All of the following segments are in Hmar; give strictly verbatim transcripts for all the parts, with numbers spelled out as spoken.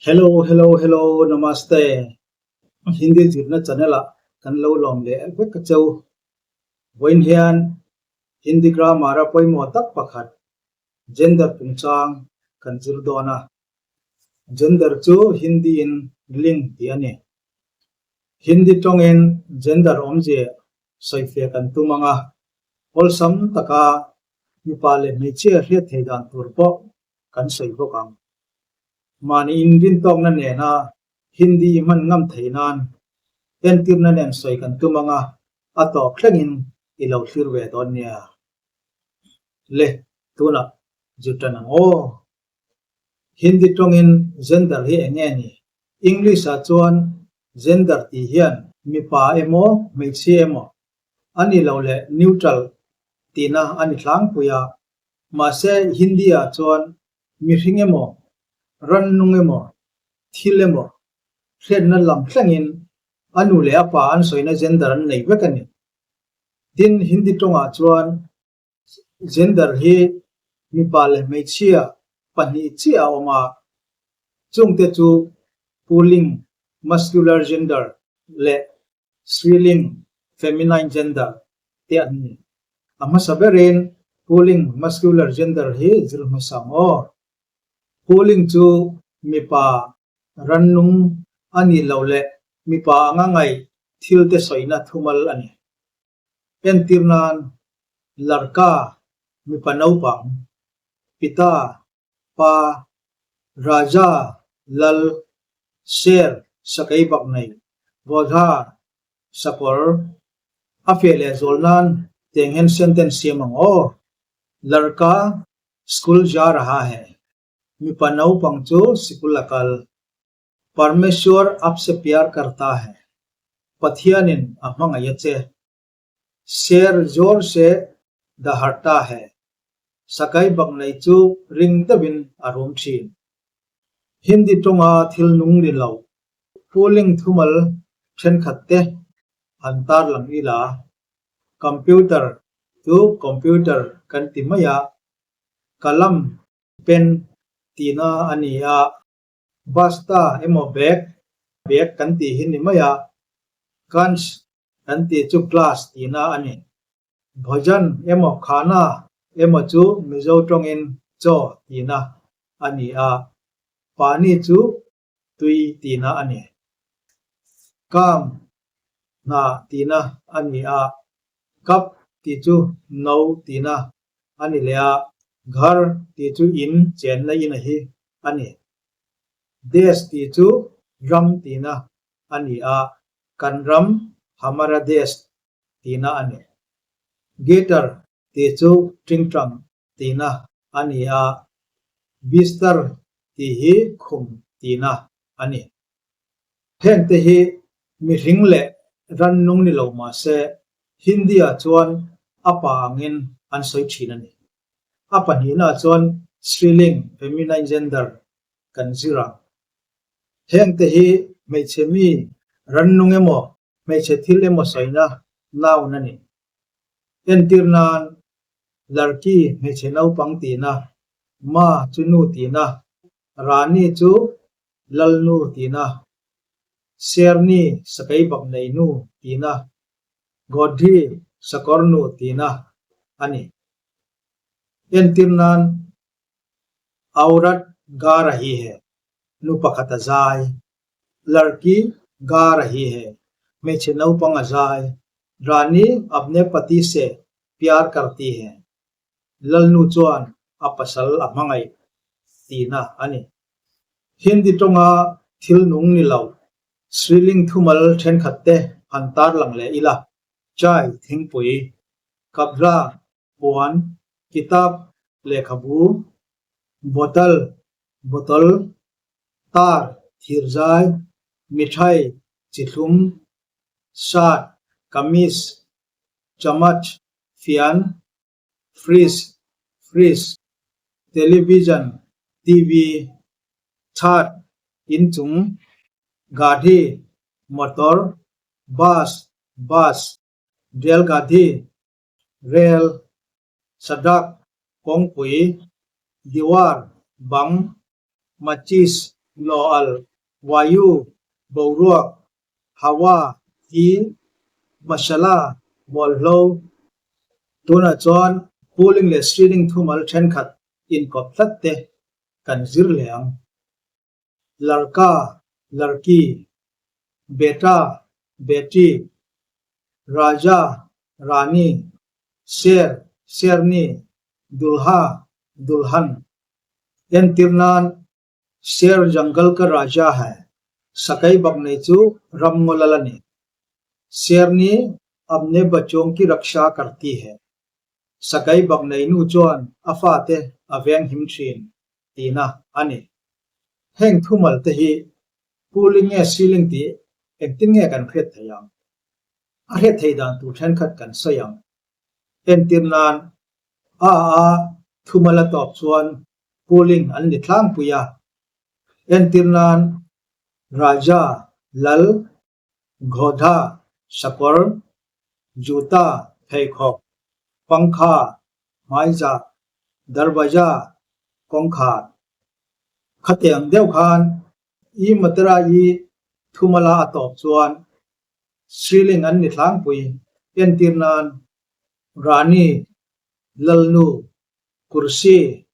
Hello, hello, hello, namaste. Hindi zirna channel-a kan lo lawm le vek a cheu. Vawiin hian Hindi grammar-a pawimawh tak pakhat, gender chungchang kan zir dawn a. Gender chu Hindi-in ling tih a ni. Hindi ṭawngin gender awmzia sawi fe kan tum ang a, awlsam taka mipa leh hmeichhia hriat theih dan tur pawh kan sawi bawk ang. Mahni inrintawkna nena Hindi i hman ngam thei nan entirna nen sawi kan tum ang a, a tawp thlengin i lo thlir ve dawn nia. Le, tunah zir ṭan ang aw. Hindi ṭawngin gender hi eng nge ni? English-a chuan gender tih hian mipa emaw, hmeichhia emaw, a ni lo leh neutral tihna a ni tlangpui a. Mahse, Hindi-a chuan mihring emaw, rannung emaw, thil emaw, hriatna lam thlengin a nu leh a pa an sawina gender an nei vek a ni. Tin, Hindi ṭawngah chuan gender hi mipa leh hmeichhia pahnih chiah a awm a, chungte chu pulling, masculine gender, leh striling, feminine gender, te an ni. A hmasa berin pulling, masculine gender hi zir hmasa ang aw. Pulling chu mipa rannung a ni lo leh mipa anga ngai thilte sawina thumal a ni. Entir nan, ladka, mipa naupang, pita, pa, raja, lal, sher, sakei baknei, godha, sakawr, a fe leh zawl nan tieng hian sentence siam ang aw. Ladka school ja raha hai. Mipa naupang chu sikul a kal. Parmeshwar aapse pyar karta hai. Pathianin a hmangaih a che. Sher zor se daharta hai. Sakei baknei chu ring deuhin a rum ṭhin. Hindi ṭawnga thil nung ni lo, pulling thumal ṭhenkhat te han tarlang ila. Computer chu computer kan ti mai a, kalam, pen, tihna a ni a, basta emaw bag, bag kan tih hi ni mai a, kanch kan tih chu glass tihna a ni. Bhojan emaw khana emaw chu Mizo ṭawngin chaw tihna a ni a, pani chu tui tihna a ni. Kam, hna tihna a ni a, kap tih chu no tihna a ni leh a, ghar tih chu in, chenna in a hi a ni. Desh tih chu ram tihna a ni a, kan ram, hamara desh tihna a ni. Guitar tih chu ṭingṭang tihna a ni a, bistar tih hi khum tihna a ni. Hengte hi mihring leh rannung ni lo, mahse, Hindi-a chuan a pa angin an sawi ṭhin a ni. A pahnihna chuan striling, feminine gender, kan zir a. Hengte hi hmeichhe mi rannung emaw, hmeichhe thil emaw sawina noun a ni. Entir nan, ladki, hmeichhe naupang tihna, maa chu nu tihna, rani chu lalnu tihna, sherni, sakei baknei nu tihna, godhi, sakawr nu tihna a ni. Entir nan, औरत गा रही है, nu pakhat a zai. लड़की गा रही है, hmeichhe naupang a zai. रानी अपने पति से प्यार करती है, lalnu chuan a pasal a hmangaih tihna a ni. Hindi ṭawnga thil nung ni lo, striling thumal ṭhenkhat te han tarlang leh ila. Chai, thingpui, kabra, puan, kitab, lehkhabu, bottle, bottle, tar, thirzai, mithai, chithlum, shirt, kameez, chamach, fian, fridge, fridge, television, T V, chhat, inchung, gadhi, motor, bus, bus, railgadhi, rail, sadak, kawngpui, diwar, bang, machis, lo al, vayu, boruak, hawa, ti, masala, bawlhlo. Tuna chuan pulling le striling thumal ṭhenkhat inkawp tlat te kan zir leh ang. Larka, larki, beta, beti, raja, rani, sher, sherni, dulha, dulhan. Entir nan, sher jungle ka raja hai, sakai bak nei chu ramngaw lal a ni. Sherni apne bachon ki raksha karti hai, sakai bak nei nu chuan a fate a veng him ṭhin tina a ni. Heng thumal te hi pulling nge striling ti engtin nge kan hriat theih ang? A hriat theih dan tur ṭhenkhat kan sawi ang. Entir nan, a a thumal a tawp chuan pulling an ni tlangpui a. Entir nan, raja, lal, ghodha, sakawr, juta, pheikhawk, pangkha, hmaizah, darvaza, kawngkhar. Khatiang deuh khan, i matara i thumala a tawp chuan striling an ni tlangpui. Entir nan, rani, lalnu, kursi,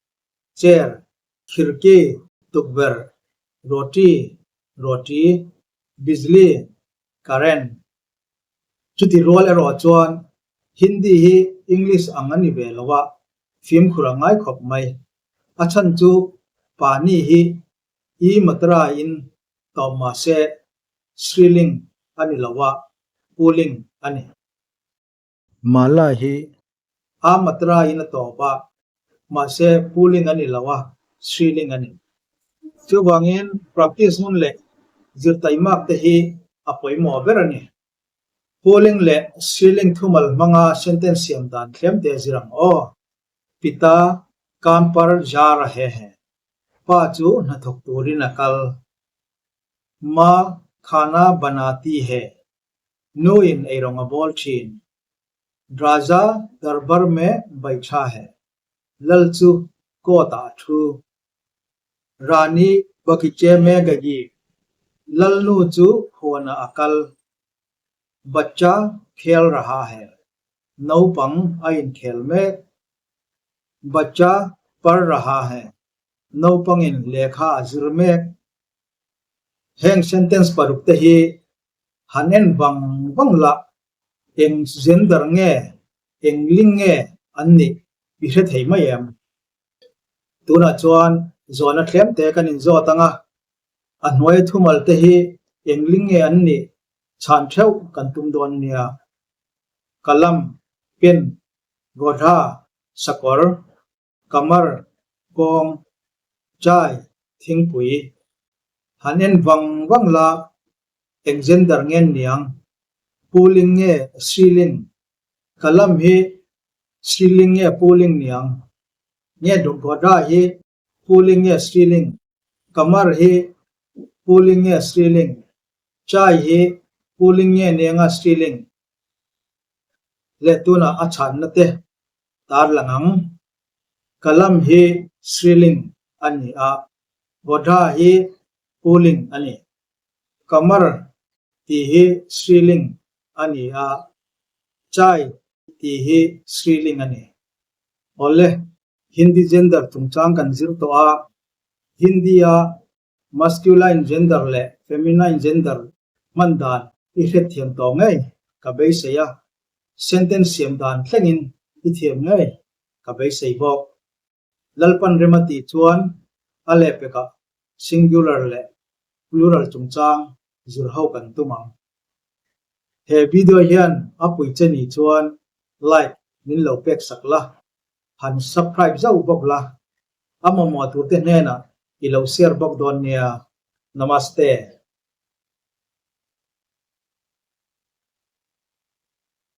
chair, khirki, tukverh, roti, roti, bijli, current. Chuti rual erawh chuan Hindi hi English ang a ni ve lo a, fimkhur a ngai khawp mai. A chhan chu pani hi i matara in tawp, mahse striling a ni lo a, pulling a ni. Mala hi a matara in a tawp a, mahse pulling a ni lo a, striling a ni. Chuvangin practice hun leh zir taimak te hi a pawimawh ber a ni. Pulling leh striling thumal hmanga sentence siam dan tlem te zir ang aw. Pita kam par ja rahe hain. Pa chu hnathawk turin a kal. माँ खाना बनाती है. Nuin eirawng a bawl ṭhin. राजा दरबार में बैठा है. Lal chu court-ah a ṭhu. रानी बगीचे में गई. Lalnu chu huona a kal. बच्चा खेल रहा है. Naupang a inkhel mek. बच्चा पढ़ रहा है. Naupangin lekha a zir mek. Heng sentence paruk te hi han en vang vang la, eng gender nge, eng ling nge an nih i hre thei mai em? Tunah chuan zawhna tlem te kan inzawt ang a, a hnuai thumal te hi eng ling nge an nih chhan theuh kan tum dawn nia. Kalam, pen, godha, sakawr, kamar, kawng, chai, thingpui. Han en vang vang la, eng gender nge an ni ang? Pulling nge striling? Kalam hi striling nge pulling ni ang? Nge duk godha hi pulling nge striling? Kamar hi pulling nge striling? Chai hi pulling nge ni anga striling? Le tuna a chhanna te tarlang ang. Kalam hi striling a ni a, godha hi pulling a ni. Kamar ti hi striling a ni a, chai ti hi striling a ni. Awle, Hindi gender chungchang kan zir tawh a, Hindi-a masculine gender leh feminine gender hman dan i hriatthiam tawh ngei ka beisei a, sentence siam dan thlengin i thiam ngei ka beisei bawk. Lalpan rem a tih chuan a leh pekah singular leh plural chungchang zir ho kan tum ang. He video hian a pui che ni chuan like min lo pek sak la, han subscribe zauh bawk la, a mamawh tur te hnenah i lo share bawk dawn nia. Namaste.